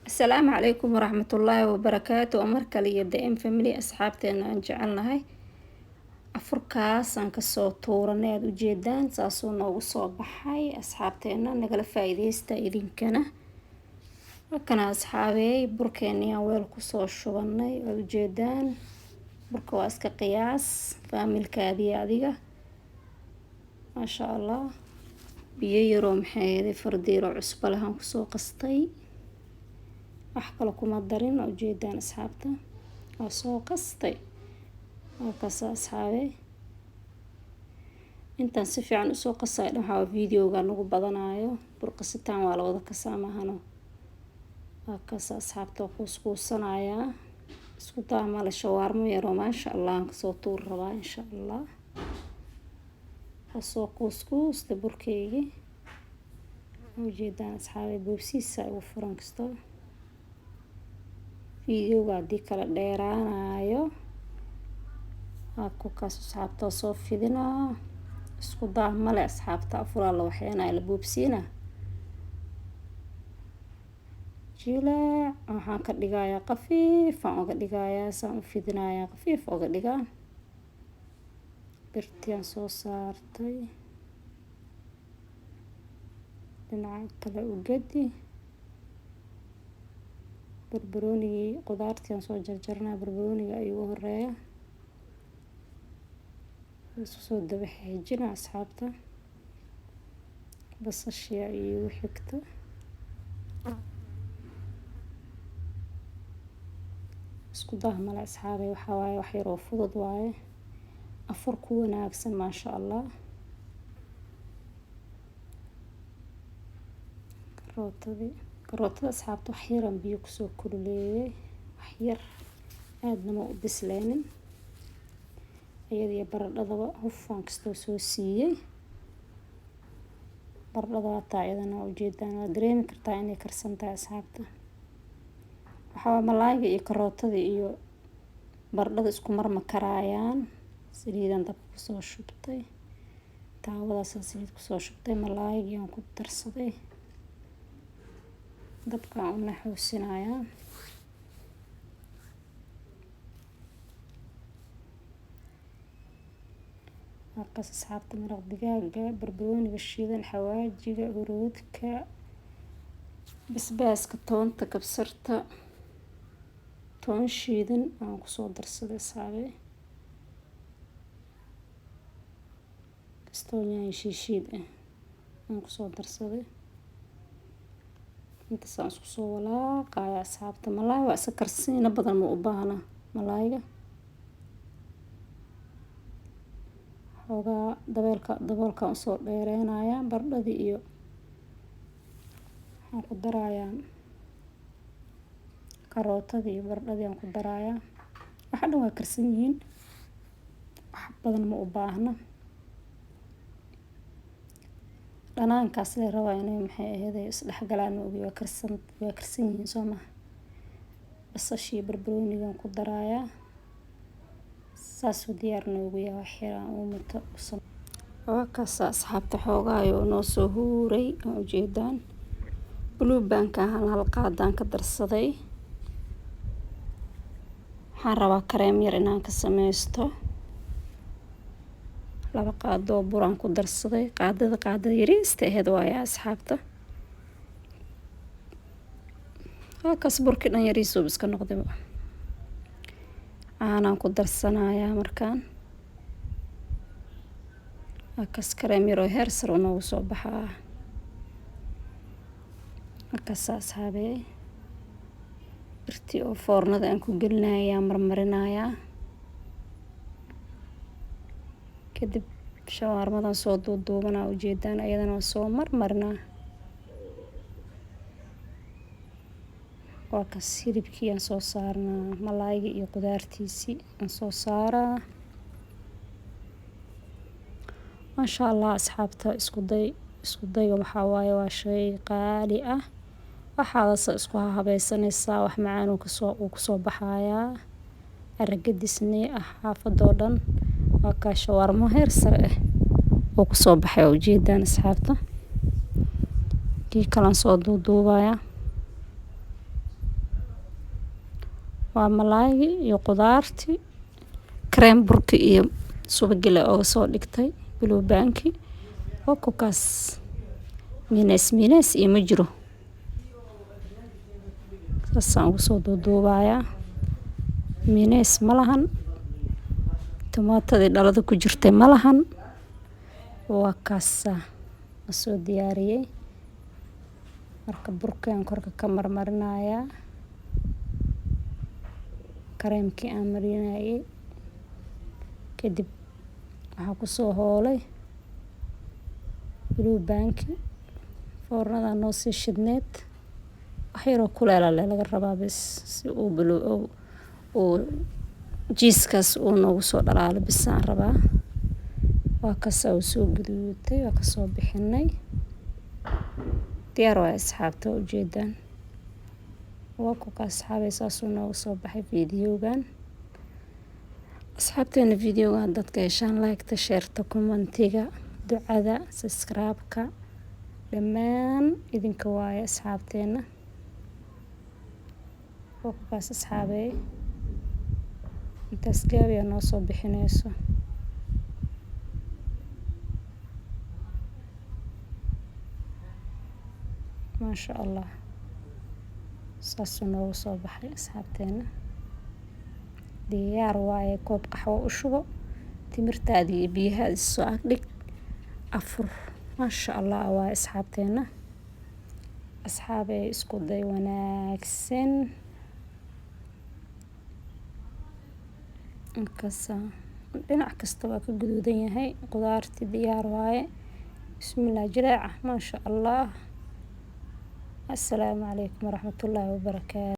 Asalaamu calaykum waraxmatullaahi wabarakaatu. Oo mar kale iyo The M Family, asxaabteena aan jecelnahay. Afurkaasaan kasoo tuuranay, aada ujeedaan, saasuu noogu soo baxay. Asxaabteena, nagala faa-iideysta idinkana. Halkana, asxaabeey, burkeeniyaan weel kusoo shubanay, waad ujeedaan. Burka waa iska qiyaas faamilkaadii adiga, maasha Allah. Biyo yaroo, maxay, fardiiro cusbo lahaan kusoo qastay, wax kale kuma darin. Waa ujeedaan, asxaabta, waa soo qastay. Waa kaasa, asxaabe. Intaan si fiican usoo qasay dhan, waxaa videoga nagu badanayo. Bur qasitaan waa la wada kasaa, maahano? Waa kaasa, asxaabta, waa kuuskuusanayaa. Isku daamala shawaarmo yaroo, maasha Allah, aan kasoo tuur rabaa, insha Allah. Waa soo kuuskuusta burkeygii, ujeedaan, asxaabe. Boobsiisa ugu furan kasto videoga haddii kala dheeraanayo. Waa kukaas, asxaabta, soo fidinaa. Isku daa male, asxaabta. Afuraa la waxeenaya, la boobsiina. Jilaac waxaan ka dhigayaa, qafiifaan oga dhigayaa, saan u fidinayaa, qafiif oga dhigaa. Birtiaan soo saartay, dhinaca kale u gadi. Barbaroonigii, qudaartiaan soo jarjarnaa. Barbarooniga igu horeeya, isku soo daba xeejina, asxaabta. Basashiya iigu xigta. Isku dah male, asxaabay. Waxaa waaye wax yaroo fudud waaye, afur ku wanaagsan, maasha Allah. Karootadii, karootada, asxaabta, wax yaraan biyo kusoo kululeeyay, wax yar, aadna ma u bisleenin. Iyada iyo baradhadaba hufaan kastoo soo siiyey. Baradhada waataa, iyadana waa ujeedaan, waa dareemi kartaa inay karsan tahay, asxaabta. Waxaa malaayga iyo karootada iyo baradhada isku marma karaayaan. Saliidan dabka kusoo shubtay, taawadaasaan saliid kusoo shubtay, malaaygii aan ku darsaday, dabkaan u naxuusinayaa. Markaas, asxaabta, maraq digaaga, barbarooniga shiidan, xawaajiga, huruudka, basbaaska, toonta, kabsarta, toon shiidan aan kusoo darsaday, asxaabe. Kastoo yaanyo shiishiid ah aan kusoo darsaday. Intaasaan isku soo walaaqaya, asxaabta. Malaay waa iska karsiina badan, ma u baahna malaayga. Xoogaa dabeelka, daboolkaan usoo dheereynayaa. Baradhadii iyo waxaan ku darayaa karootadii iyo baradhadii aan ku darayaa. Waxa dhan waa karsan yihiin, wax badan ma u baahna. Dhanaankaas la rabaa inay, maxay ahayd, isdhexgalaan, ma ogi. Waa karsan, waa karsan yihiin, soo maha? Basashii, barbaroonigan ku darayaa, saasuu diyaar noogu yahay. Wax yar aan uumito. Waa kaasa, asxaabta, xoogaayo noo soo huuray, waa ujeedaan. Blue Bandka hal hal qaadaan ka darsaday. Waxaan rabaa kareem yar inaan ka sameysto. 2 qaadoo buraan ku darsaday, qaadada, qaadada yariista aheyd waaye, asxaabta. Halkaas burkii dhan yariisuub iska noqdayba. Caanaan ku darsanayaa markaan. Halkaas kareem yar oo heer sare noogu soo baxaa. Halkaas, asxaabey, birtii oo foornada aan ku gelinayaa, marmarinayaa. Kadib shawaarmadan soo duuduubanaa, ujeedaan, ayadana waa soo marmarinaa. Waa kas, hilibkii aan soo saarnaa, malaayga iyo qudaartiisii aan soo saaraa, maasha Allah. Asxaabta, isku day, isku dayga waxaa waaye waa shay qaali ah. Waxaadase isku habeysanaysaa, wax macaan uu kusoo baxayaa, aragadisnee ah xaafadoo dhan. Waa kaa, shawaarmo heer sare ah oo kusoo baxay, waa ujeedaan, asxaabta. Kii kalan soo duuduubaya. Waa malaaygi iyo qudaartii, kareem burki iyo subagile ooga soo dhigtay Blue Bandki. Waa kukaas, minees minees iyo ma jiro, saasaan ugu soo duuduubayaa. Minees ma lahan, tomaatadii dhalada ku jirtay ma lahan. Waa kaasa, ma soo diyaariyey. Marka burkaan korka ka marmarinayaa kareemkii aan marinayay. Kadib waxaa kusoo hoolay Blue Bandki. Foornada noo sii shidneed, wax yaroo kuleela leh laga rabaa bes si uu blue uu cheesekaas uu noogu soo dhalaalo bisaan rabaa. Waa kasa, uu soo guduutay, waa kasoo bixinay, diyaar waay asxaabta, waa ujeedaan. Waa kuka asxaabay, saasuu noogu soo baxay videogan. Asxaabteena, videogan dadka heshaan like-ta, shareta, commentiga, ducada, subscribe-ka, dhammaan idinka waaye asxaabteena. Waa kukaas asxaabey, intaas gaabiya noo soo bixineyso. Maasha Allah, saasuu noogu soo baxay asxaabteena, diyaar waaye. Koob qaxwo u shubo, timirtaadii iyo biyahaadi soo agdhig, afur maasha Allah waaye asxaabteena. Asxaabey, isku day wanaagsan. Markaasa dhinac kasta waa ka guduudan yahay, qudaartii diyaar waaye. Bismillah, jileeca maasha Allah. Assalaamu calaykum waraxmatullaahi wabarakaatu.